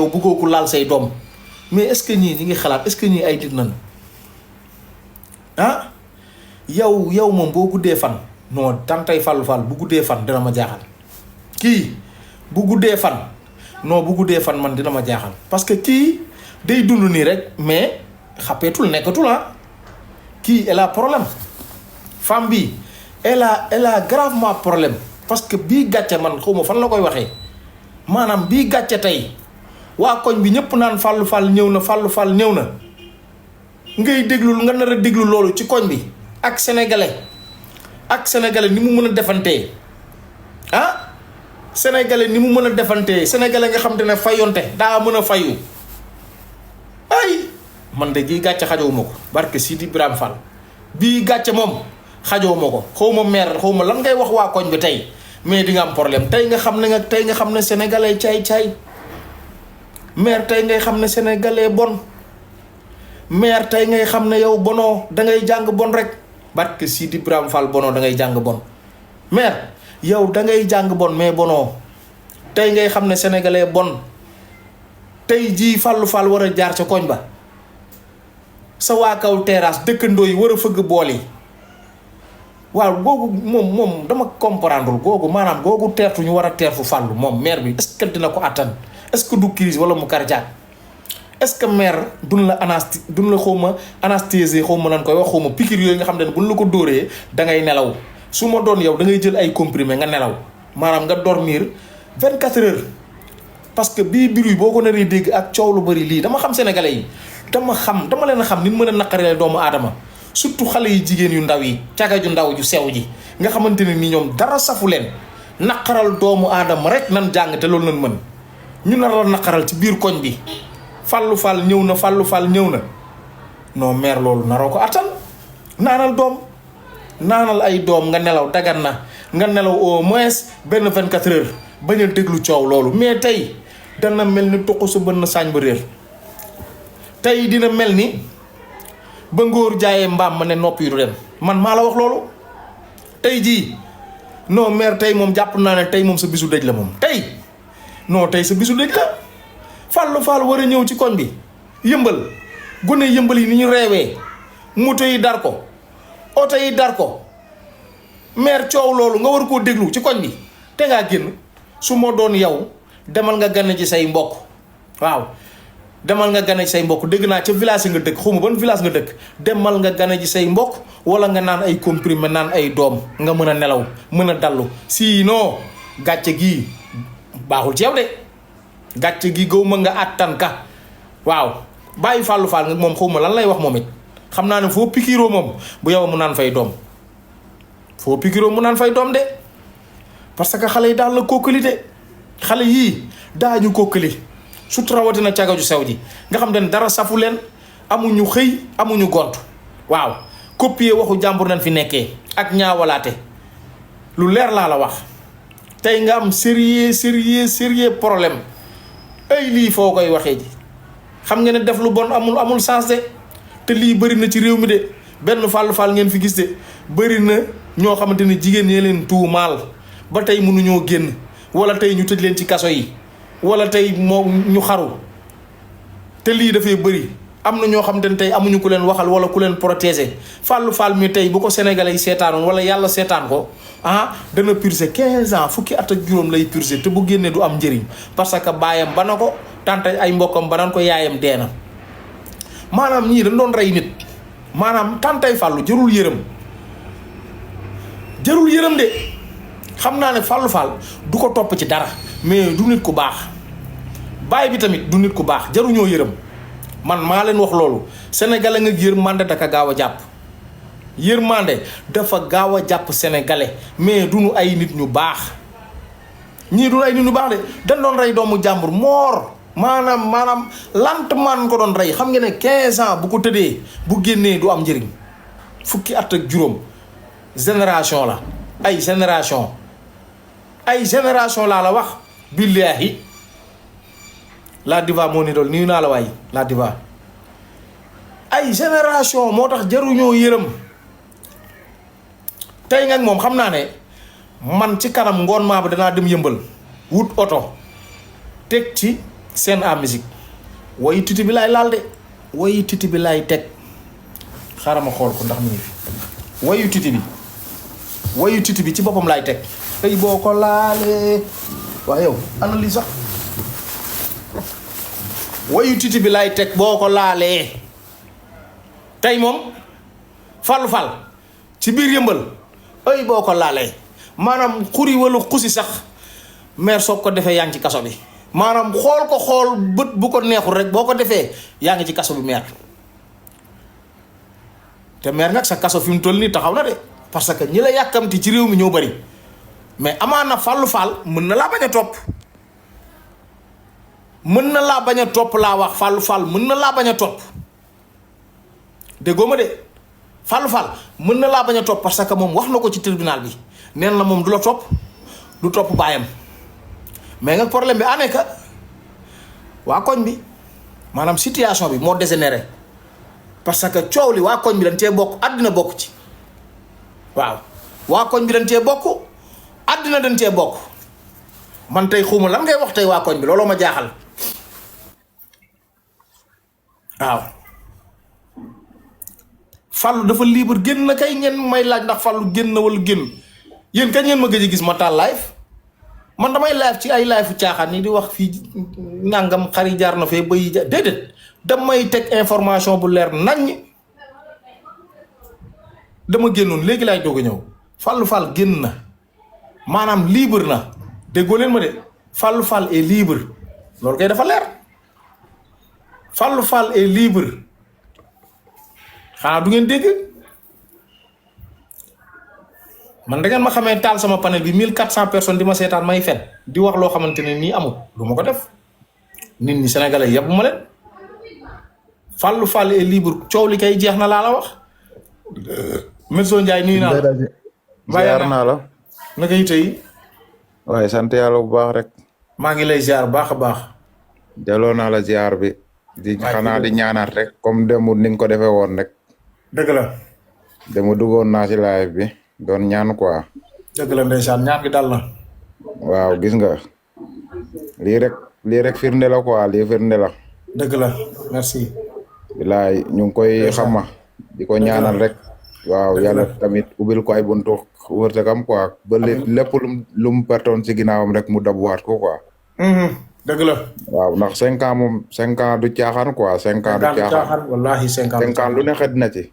yow bëggoo ko laal say doom mais est-ce que ñii ñi ngi xalaat est-ce que ñii ay nit nañu ah yow moom boo guddee fan non tantay Fallou Fall bu guddee fan dina ma jaaxal kii bu guddee fan non bu guddee fan man dina ma jaaxal parce que kii day dund nii rek mais xàppeetul nekkatul ah kii elle a problème femme bi elle a gravement problème parce que bii gàcce man xaw ma fan la koy waxee maanaam bii gàcce tey waa koñ bi ñëpp naan Fallou Fall ñëw na Fallou Fall ñëw na ngay déglu nga nar a déglu loolu ci koñ bi ak sénégalais ni mu mën a defantee ah sénégalais ni mu mën a defantee sénégalais nga xam te ne fayonte daa mën a fayu ay man de gii gàcce xajoo ma ko barke Sidi Ibrahima Fall bii gàcce moom xajoo ma ko xaw ma mer xaw ma lan ngay wax waa koñ bi tey mais di nga am problème tey nga xam ne sénégalais caay maire tey ngay xam ne sénégalais bon maire tey ngay xam ne yow bonoo dangay jàng bon rek barke Sidi Ibrahima Fall bonoo dangay jàng bon maire yow dangay jàng bon mais bonoo tey ngay xam ne sénégalais bon tey jii Fallou Fall war a jaar ca koñ ba sa waa kaw terrasse dëkkandoo yi war a fëgg bool yi waaw googu moom dama comprendre googu maanaam googu teertu ñu war a teertu Fallou moom maire bi est-ce que dina ko attan est-ce que du crise wala mu cardiaque est-ce que maire duñ la anesthésier xaw ma lan koy wax xaw ma piqûre yooyu nga xam ne buñ la ko dóoree da ngay nelaw su ma doon yow da ngay jël ay comprimé nga nelaw maanaam nga dormir 24 heures parce que bii biir yi boo ko naree dégg ak coow lu bari lii dama xam sénégalais yi dama leen a xam ni mën a naqaree doomu aadama surtout xale yi jigéen yu ndaw yi caga ju ndaw ju sew ji nga xamante ne ni ñoom dara safu leen naqaral doomu aadama rek nan jàng te loolu nan mën ñu nar la naqaral ci biir koñ bi Fallou Fall ñëw na Fallou Fall ñëw na non maire loolu naroo ko attan naanal ay doom nga nelaw dagan na nga nelaw au moins benn 24 heures bañ a déglu coow loolu mais tey dana mel ni tuq sa bën saañ ba réer tey dina mel ni ba ngóor jaayee mbaam ma ne nopp yi du dem man maa la wax loolu tey jii non maire tey moom jàpp naa ne tey moom sa bisu dëj la moom tey sa bisu dëj la Fallou Fall war a ñëw ci koñ bi yëmbal gone yëmbal yi ni ñu reewee moto yi dar ko oto yi dar ko maire coow loolu nga war koo déglu ci koñ bi te ngaa génn su ma doon yow demal nga gane ci say mbokk waaw demal nga gane ci say mbokk dégg naa ca village nga dëkk xaw ma ban village nga dëkk demal nga gane ci say mbokk wala nga naan ay comprimé naan ay doom nga mën a nelaw mën a dallu sinon gàcce gii baaxul ci yow de gàcce gi gaw ma nga àttan ka waaw bàyyi Fallou Fall nga moom xaw ma lan lay wax moom it xam naa ne foo pikiroo moom bu yow mu naan fay doom de parce que xale yi daal la kokkali de xale yii daañu kokkali surtout rawatina caga ju sew ji nga xam ne dara safu leen amuñu xëy amuñu gont waaw copier waxu jàmbur nañ fi nekkee ak ñaawalaate lu leer laa la wax tey nga am sérieux problème ay lii foo koy waxee ji xam nga ne def lu bon amul sens de te lii bëri na ci réew mi de benn Fallou Fall ngeen fi gis de bëri na ñoo xamante ne jigéen ñee leen tuumaal ba tey mënuñoo génn wala tey ñu tëj leen ci kaso yi wala tey moo ñu xaru te lii dafay bëri am na ñoo xamante ne tey amuñu ku leen waxal wala ku leen protéger Fallou Fall mi tey bu ko sénégalais yi seetaanoon wala yàlla seetaan ko dana purger 15 ans fukki at ak juróom lay purger te bu génnee du am njëriñ parce que baayam ba na ko tante ay mbokkam ba naan ko yaayam dee na maanaam ñii dañ doon rey nit maanaam tantay Fallou jërul yërëm de xam naa ne Fallou Fall du ko topp ci dara mais du nit ku baax baay bi tamit du nit ku baax jaruñoo yërëm man maa leen wax loolu sénégalais nga yërmande daka gaaw a jàpp yërmande dafa gaaw a jàpp sénégalais mais duñu ay nit ñu baax ñii duñu ay nit ñu baax de dañ doon rey doomu jàmbur moor maanaam lentement ko doon rey xam nga ne 15 ans bu ko tëddee bu génnee du am njëriñ fukki at ak juróom génération la ay génération laa la wax billaahi la diva moo ni dool nii naa la waay la diva ay génération moo tax jaruñoo yërëm tey nga moom xam naa ne man ci kanam ngoon maa ba danaa dem yëmbal wut oto teg ci Sen A musique wayu titi bi laay laal de wayu titi bi laay teg xaaral ma xool ko ndax mu ngi fi wayu titi bi ci boppam laay teg tey boo ko laalee waaye yow ana lii sax wayu titi bi laay teg boo ko laalee tey moom Fallou Fall ci biir yëmbal ay boo ko laalee maanaam xuri wala xusi sax maire soo ko defee yaa ngi ci kaso bi maanaam xool ko xool bët bu ko neexul rek boo ko defee yaa ngi ci kaso bi maire te maire nag sa kaso fi mu toll nii taxaw na de parce que ñi la yàkkamti ci réew mi ñoo bari mais amaana Fallou Fall mën na laa bañ a topp mën na laa bañ a topp laa wax Fallou Fall mën na laa bañ a topp déggoo ma de Fallou Fall mën na laa bañ a topp parce que moom wax na ko ci tribunal bi neen la moom du la topp du topp baayam mais nga problème bi amee ka waa koñ bi maanaam situation bi moo dégénéré parce que coow li waa koñ bi dañ cee bokk àddina bokk ci waaw waa koñ bi dañ cee bokk àddina dañ cee bokk man tey xuma lan ngay wax tey waa koñ bi looloo ma jaaxal waaw Fallou dafa libre génn na kay ngeen may laaj ndax Fallou génn na wala génn yéen kañ ngeen ma gëj a gis ma taal live man damay live ci ay live caaxaan ni di wax fii nangam xari jaar na fee bay ja déedéet damay teg information bu leer naññ dama génnoon léegi laay doog a ñëw Fallou Fall génn na maanaam libre na déggoo leen ma de Fallou Fall est libre loolu kay dafa leer Fallou Fall est libre xanaa du ngeen dégg man da ngeen ma xamee taal sama panel bi 1400 personnes di ma seetaan may fen di wax loo xamante ne nii amul du ma ko def nit ñi sénégalais yëpp ma leen Fallou Fall est libre coow li kay jeex na laa la wax. Medzo Ndiaye nuyu naa la. ziar naa la. naka yi tey. waaye sant yàlla bu baax rek. maa ngi lay ziar baax a baax. delloo naa la ziar bi. di xanaa di ñaanaat rek comme démb ni nga ko defee woon rek. dëgg la. démb duggoon naa ci live bi doon ñaan quoi. dëgg la ndeysaan ñaan gi dal na. waaw gis nga lii rek firnde la quoi lii firnde la. dëgg la merci. bilaay ñu ngi koy xama di ko ñaanal rek. waaw yàlla tamit ubbil ko ay buntu wërsëgam quoi ba lépp lu mu pertoon ci ginnaawam rek mu dabuwaat ko quoi. dëgg la. waaw ndax 5 ans moom 5 ans du caaxaan quoi 5 ans du caaxaan wallaahi 5 ans lu ne xet na ci.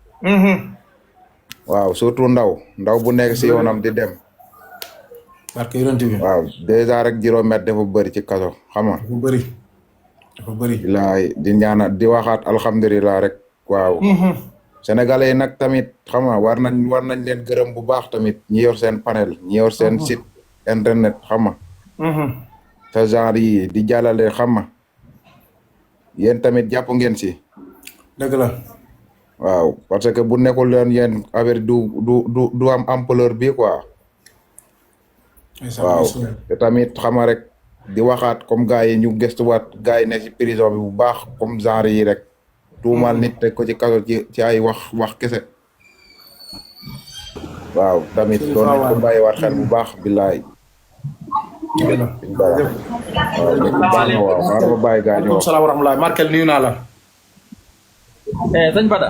waaw surtout ndaw bu nekk si yoonam di dem. parce que yonent bi. waaw dèjà rek juróom-met dafa bëri ci kaso xam nga. dafa bëri. bilaay di ñaanal di waxaat alhamdulilah rek. waaw. sénégalais yi nag tamit xam nga war nañ leen gërëm bu baax tamit ñi yor seen panel ñi yor seen site internet xam nga. te genre yi di jàllale xam nga yéen tamit jàpp ngeen si. dëgg la. waaw parce que bu nekkul leen yéen affaire du am ampleur bi quoi. waaw te tamit xam nga rek di waxaat comme gars yi ñu gëstuwaat gars yi ne si prison bi bu baax comme genre yi rek. tuumal nit teg ko ci kaso ci ay wax kese. waaw tamit doon nañ ko bàyyiwaat xel bu baax billaay. waaw xaaral ma bàyyi gaañoo. salaam wa rahmatulah Markel nuyu naa la. sëñ Bada.